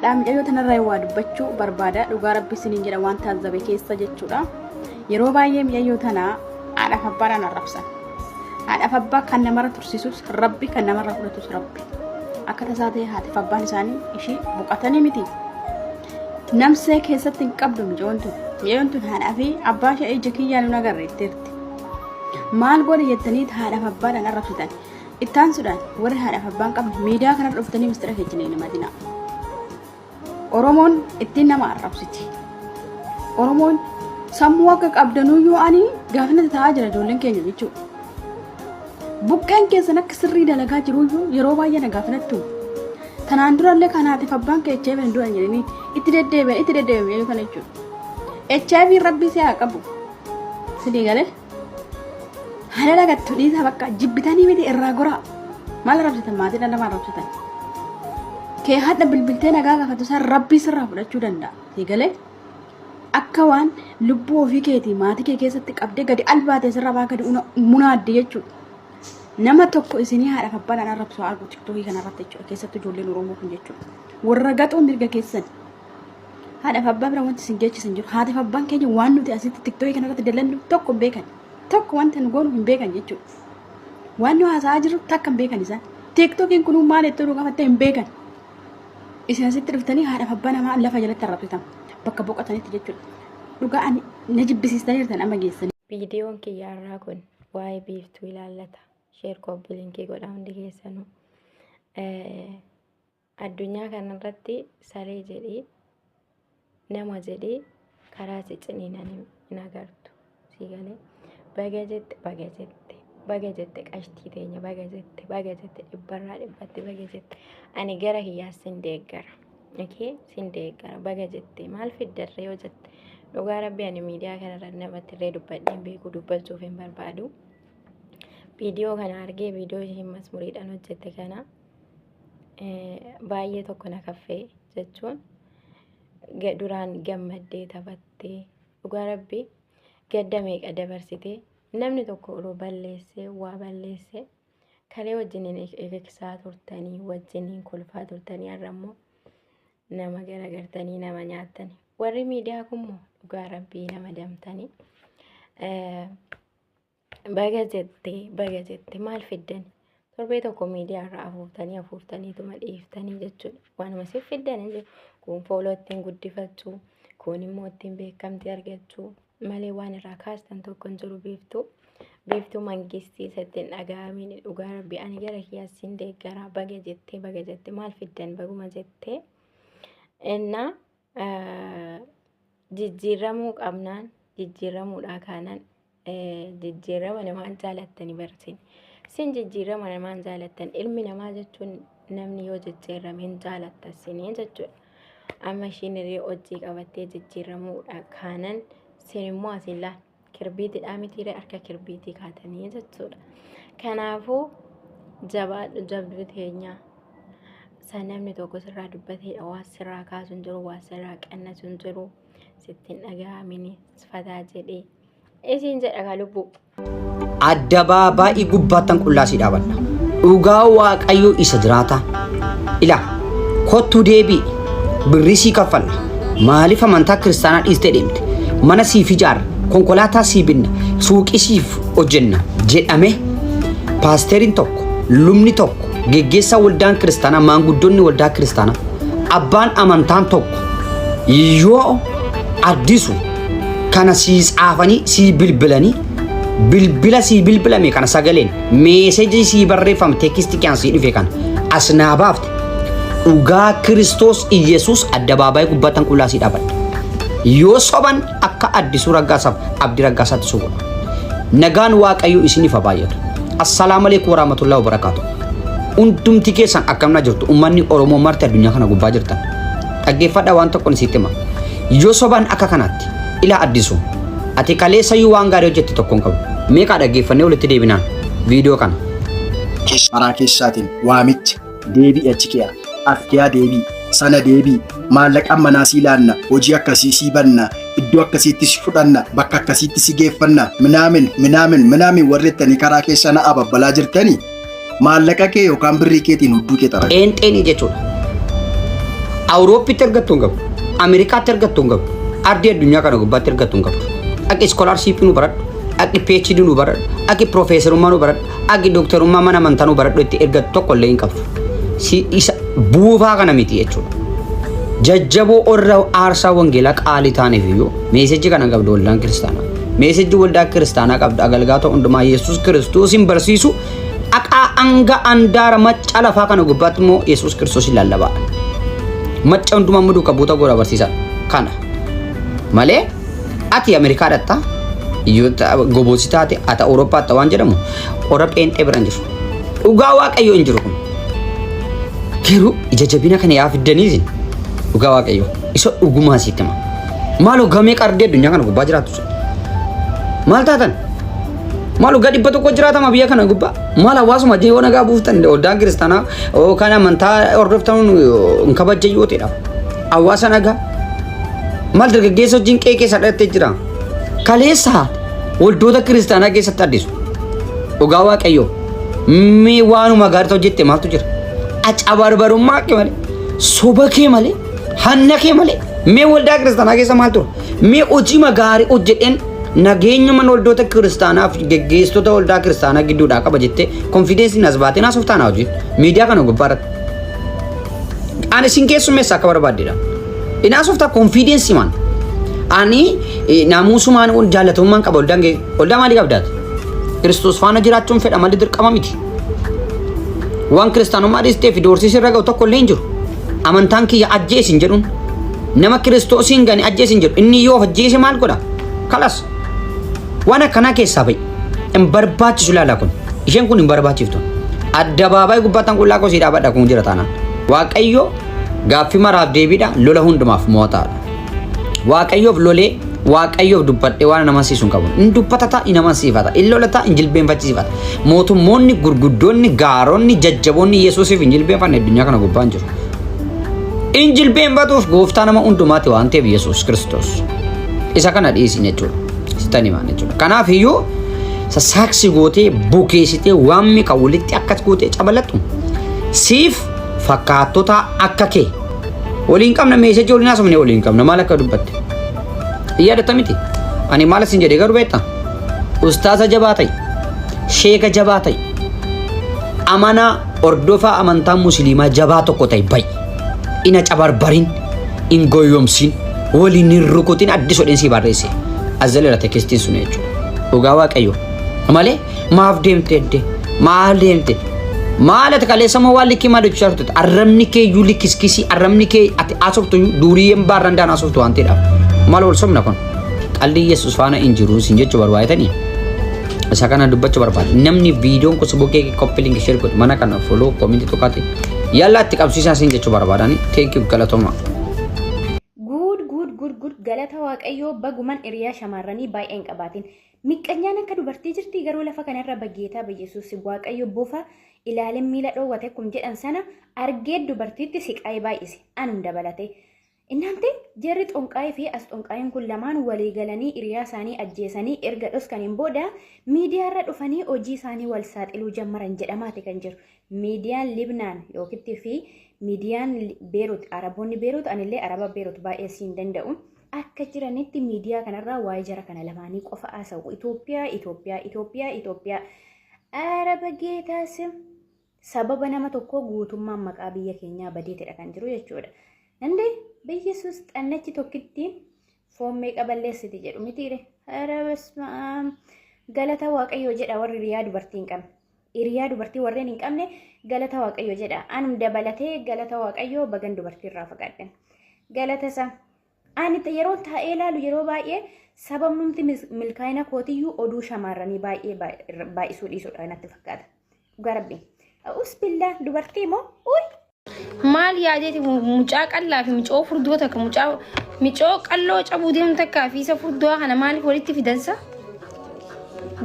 Hadhaa mucayyoo tanarraa waa dubbachuu barbaada. Dhugaa rabbi isiniin jedha waan taazzabe keessa jechuudha. Yeroo baay'ee mucayyoo tana haadhaaf abbaadhaan arrabsan. Haadhaaf abbaa kan namarra tursiisus rabbi kan namarra fudhatus rabbi. Akka tasaa ta'e haatiif abbaan isaanii ishii boqatanii miti. Namsee keessatti hin qabdu mucayyoon tun. Mucayyoon tun haadhaa fi abbaa ishee ija kiyyaan hin agarre jetteerti. Maal godhe jettanii haadhaaf abbaadhaan arrabsitan. Itti aansuudhaan warri haadhaaf abbaa hin qabne miidiyaa kanarra dhuftanii mistira keessan hin himatinaa. Oromoon ittiin nama arrabsiti. Oromoon sammuu akka qabdanuyyuu ani gaafina ta'aa jira ijoolleen keenya jechuudha. Buqqeen keessan akka sirrii dalagaa jiruyyuu yeroo baay'ee na gaafinattu. Tanaan durallee kan haatiif abbaan kee HIV hin du'an jedhanii itti deddeebi'an itti deddeebi'an jedhu kana jechuudha. HIV rabbi si haa qabu. Sidii galee. Halala gattu dhiisaa bakka jibbitanii miti irraa goraa. Maal arrabsitan maatii dhala maal arrabsitan? Kee hadha bilbiltee nagaa gaafatu isaan rabbii sirraa fudhachuu danda'a. Sii galee akka waan lubbuu ofii keetii maatii kee keessatti qabdee gadi albaatee sirra baa gadi munaadde jechuudha. Nama tokko isinii haadha abbaadhaan arrabsu argu tiktookii kanarratti jechuudha. Keessattuu ijoolleen Oromoo kun jechuudha. Warra gaxuun mirga keessan. Haadhaaf abbaa bira wanti isin geechisan jiru. Haatiif abbaan keenya waan nuti asitti tiktookii kanarratti dalannu tokko hin beekan. Tokko wanta nu goonu hin beekan jechuudha. Waan nu haasa'aa jirru takka hin beekan isaan. Tiktookiin kunuu maal itti nu gaafatte hin beekan. Isin asitti dhuftanii haadhaaf abbaa namaa lafa jalatti arrabsitan. Bakka boqotanitti jechuudha. Dhugaa ani na jibbisiistanii jirtan amma geessanii. Viidiyoon kiyya har'aa kun waa'ee biiftuu ilaallata. Sheer koppii linkii godhaa hundi keessanuu. Addunyaa kanarratti saree jedhii nama jedhii karaa si ciniinan hin agartu. Sii galee baga jette baga jette baga jette qashtii teenya baga jette baga jette dhibbarraa dhibbatti baga jette ani gara kiyyaa sin deeggara. Okay sin deeggara baga jette maal fiddarree yoo jette dhugaa rabbi ani miidiyaa kanarra namatti illee dubbadhee hin beeku dubbachuuf hin barbaadu. Viidiyoo kana argee viidiyoo isheen masmuriidhaan hojjette kana baay'ee tokko na kaffee jechuun duraan gammaddee taphattee dhugaa rabbii gadda meeqa dabarsitee namni tokko yeroo balleessee waa balleessee kalee wajjiniin eegsisaa turtanii wajjiniin kolfaa turtanii har'a immoo nama garagartanii nama nyaattanii warri miidiyaa kun immoo dhugaa rabbii nama damtanii Baga jette baga jette maal fiddan torbee tokko miidiyaa irraa afuuftanii afuuftaniituma dhiiftanii jechuudha. Waanuma isin fiddan hin jiru. Kun fooloo ittiin guddifachuu kun immoo ittiin beekamtii argachuu malee waan irraa kaastan tokko hin jiru biiftuu. Biiftuu mangistii isatti hin dhaga'amiin dhugaa rabbi ani gara kiyyaas sin deeggaraa baga jettee baga jette maal fiddan baguma jettee. Innaa jijjiirramuu qabnaan jijjiirramuudhaa kaanaan jijjiirrama namaan jaalattani barsin sin jijjiirrama namaan jaalattan ilmi namaa jechuun namni yoo jijjiirrame hin jaalatta sinii jechuudha amma ishiin illee hojii qabattee jijjiirramuudha kaanan sin immoo asiin laal kirbiitidhaa mitiiree harka kirbiitii kaatanii jechuudha kanaafuu jabaadhu jabduu teenyaa San namni tokko sirraa dubbateedha waa sirraa kaasu hin jiru waa sirraa qannasu hin jiru sitti hin dhaga'amini fataa jedhee isiin jedha kaa lubbuu. Addabaabaa'ii gubbaattan qullaa si dhaabadha. Dhugaa Waaqayyoo isa jiraataa. Ilaa, kottuu deebi'i. Birrii sii kaffalla. Maaliif amantaa kiristaanaa dhiistee deemte? Mana siif ijaarra, konkolaataa sii binna, suuqii siif hojjenna jedhame paasteeriin tokko, lubni tokko, geggeessaa waldaan kiristaanaa, maanguddoonni waldaa kiristaanaa, abbaan amantaan tokko yoo addisu kana sii tsaafanii sii bilbilanii bilbila sii bilbilame kana sagaleen meesejii sii barreeffame teekistii kan sii dhufe kana as naa baafte dhugaa Kiristoos Iyyasuus addabaabaayii gubbaattan qullaa sii dhaabadha. Yoo soban akka Addisuu Raggaasaaf Abdii Raggaasaatti sobu. Nagaan Waaqayyoo isiniif haa baay'atu. Assalaamu alaikum warahmatullahi wabarakaatu. Hundumti keessan akkamna jirtu ummanni Oromoo marti addunyaa kana gubbaa jirtan. Dhaggeeffadhaa waan tokkoon isitti hima. Yoo soban akka kanaatti ilaa Addisuu ati kaleessayyuu waan gaarii hojjette tokko hin qabu. Meeqaa dhaggeeffannee walitti deebinaan viidiyoo kana. Karaa keessaatiin waamicha deebi'i achi ke'a as ke'a deebi'i sana deebi'i maallaqaan manaa sii laanna hojii akkasii sii banna iddoo akkasiitti si fudhanna bakka akkasiitti si geeffanna minaamin minaamin minaamin warri jettanii karaa keessa na ababbalaa jirtanii maallaqa kee yookaan birrii keetiin hudduu kee xaraga. Pheenxeenii jechuudha. Awurooppitti argattu hin qabdu. Ameerikaatti argattu hin qabdu. Ardii addunyaa kana gubbaatti argattu hin qabdu. Dhaqi iskoolaarshiippii nu baradhu. Dhaqi PhD nu baradhu. Dhaqi piroofeesarummaa nu baradhu. Dhaqi dooktarummaa mana amantaa nu baradhu itti ergattu tokko illee hin qabdu. Si isa buufaa kana miti jechuudha. Jajjaboo warra aarsaa wangeelaa qaalii ta'aniif iyyuu meesejji kana qabdu waldaan kiristaanaa. Meesejji waldaa kiristaanaa qabdu agalgaata hundumaa Yesuus Kiristoosiin barsiisu dhaqaa hanga andaara macca lafaa kana gubbaatti immoo Yesuus Kiristoosiin lallabaadha. Macca hundumaa immoo duuka buuta godha barsiisaa kana malee ati Ameerikaa dhatta gobosi taate ati Awurooppaa dhatta waan jedhamu warra pheenxee bira hin jiru. Dhugaa Waaqayyoo hin jiru kun. Garuu ija jabina kana yaa fiddanii isin dhugaa Waaqayyoo isa dhugumaa sitti hima. Maaloo gamee qardii addunyaa kana gubbaa jiraattu sun. Maal taatan? Maal waggaa 100 jiraatama biyya kana gubbaa? Maal hawaasuma jee yoo nagaa buuftan waldaan kiristaanaa yookaan amantaa hordoftan hin kabajja yoo ta'edha. Hawaasa nagaa. Maal dargaggeessa wajjin qe'ee keessa dhattee jira. Kaleessa waldoota kiristaanaa keessatti addisu. Dhugaa Waaqayyoo. Mee waanuma gaarii hojjette maaltu jira? Acabarbarummaa kee malee, soba kee malee, hanna kee malee. Mee waldaa kiristaanaa keessa maal ture? Mee hojii gaarii hojjedheen nageenya mana waldoota kiristaanaa fi geggeessitoota waldaa kiristaanaa gidduudhaa qaba jettee konfiideensiin as baatee naasuuf taanaa hojii miidiyaa kana gubbaa irratti. Ani isin keessummeessa akka barbaaddedha. Inaasofta konfiideensi maan. Ani naamusumaan jaalatamummaan qaba waldaan kee. Waldaa maalii qabdaati? Kiristoos faana jiraachuun fedha malee dirqama miti. Waan kiristaanummaa dhiistee fi doorsiisa irra ga'u tokko illee hin jiru. Amantaan kiyya ajjeesi hin jedhuun. Nama kiristoosiin gane ajjeesi hin jedhu. Inni yoo of ajjeese maal godha? Kalas. Waan akkanaa keessaa ba'i. Hin barbaachisu ilaala kun. Isheen kun hin barbaachiftu. Addabaabaayii gubbaattan qullaa koo sii dhaabadha kun jira taanaan. Waaqayyo gaaffii maraaf deebiidha lola hundumaaf mo'ataadha. Waaqayyoof lolee Waaqayyoof dubbadhee waan nama amansiisu hin qabu. In dubbatata, in amansiifata, in lolata, in jilbeenfachiifata. Mootummoonni gurguddoonni, gaaronni, jajjaboonni Yesuusiif hin jilbeenfanne addunyaa kana gubbaa hin jiru. In jilbeenfatuuf gooftaa nama hundumaati waan ta'eef Yesuus Kiristoos. Isa kana dhiisin jechuudha. Sittan himaan jechuudha. Kanaaf iyyuu sassaaksi gootee bukeessitee waan miqa walitti akkas gootee cabalattu siif fakkaattota akka kee waliin qabna meesajii waliin haasofne waliin qabna maal akka dubbatte. Yaadatta miti. Ani maal isin jedhe garuu beektaa? Ustaaza jabaa ta'i. Sheeka jabaa ta'i. Amanaa hordofaa amantaa musliimaa jabaa tokko ta'i ba'i. Ina cabarbarin, hin goyyomsin, waliin hin rukutin addis odheen sii barreesse. Azzalera tekestiin sun jechuudha. Dhugaa Waaqayyo. Malee maaf deemte edde? Maal deemte? Maal ati kaleessa moo waan likkii maal jechaa turte? Arrabni kee iyyuu likkiskisii arrabni kee ati haasoftu iyyuu duuriyyeen baarrandaan haasoftu waan ta'eedhaaf. Maal wal sobna kun? Qalbii Yesuus faana hin jiru isin jechuu barbaadetanii? Isa kana dubbachuu barbaade. Namni viidiyoon kun subokee copy link share godhu mana kana follow comment tuqaati. Yallaa itti qabsiisaa isin jechuu barbaadani. Thank you galatooma. Guud guud guud guud galata waaqayyoo baguman hiriyaa shamarranii baay'ee hin qabaatin. Miqqanyaan akka dubartii jirti garuu lafa kanarra bageetaa bayyesuus waaqayyo bofa ilaaleen miila dhoowwate akkum jedhan sana argee dubartiitti siqaayee baay'ise anum dabalatee. Innaante jarri xonqaayii fi as xonqaayiin kun lamaan walii galanii hiriyaa isaanii ajjeesanii erga dhoskaniin booda miidiyaarra dhufanii hojii isaanii wal saaxiluu jammaran jedhamaati kan jiru. Miidiyaan Libnaan yookitti fi miidiyaan Beerut Araboonni Beerut anillee Araba Beerut baay'ee siin danda'u. Akka jiranitti miidiyaa kanarraa waa'ee jara kana lamaanii qofa haasa'u. Itoophiyaa, Itoophiyaa, Itoophiyaa, Itoophiyaa. Araba geetaas sababa nama tokkoo guutummaan maqaa biyya keenyaa badeetidha kan jiru jechuudha. Nandee biyyesuus xannachi tokkittiin foon meeqa balleessiti jedhu mitiire. Ara basmaam galata waaqayyoo jedha warri riyaa dubartii hin qabne. Hiriyaa dubartii warreen hin qabne galata waaqayyoo jedha. Anum dabalatee galata waaqayyoo bagan dubartii irraa fagaadhe. Galata isaa. Ani yeroo taa'ee ilaalu yeroo baay'ee sababnumti milkaa'ina kootiyyuu oduu shamaarranii baay'ee baay'isuu dhiisuudha natti fakkaata. Dhugaa rabbi. Usbillaa dubartii moo? Uy! Maal yaadeeti mucaa qallaa fi mucoo furdoo takka mucaa micoo qalloo cabuu deemu takkaa fi isa furdoo kana maaliif walitti fidansa?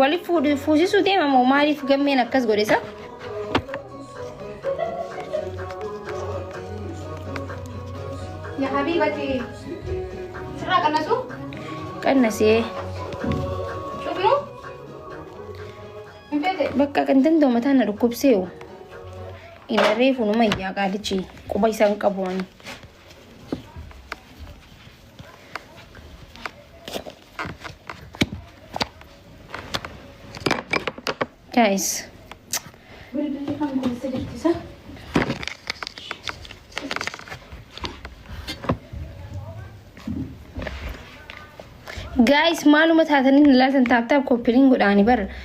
Waliif fuusisuu deema moo maaliif gammeen akkas godhesa? Ya habibati sirraa qannasu? Qannasee. Cufnu? Hin feete? Bakka kan danda'u mataan na dhukkubseewu. Ina reefu numa iyyaa qaalichi quba isaan qabu ani. Guys. Bilbilli kan keessa jirti isa. Guys maaluma taatanii hin laaltan taaptaap koppiliin godhaani bara.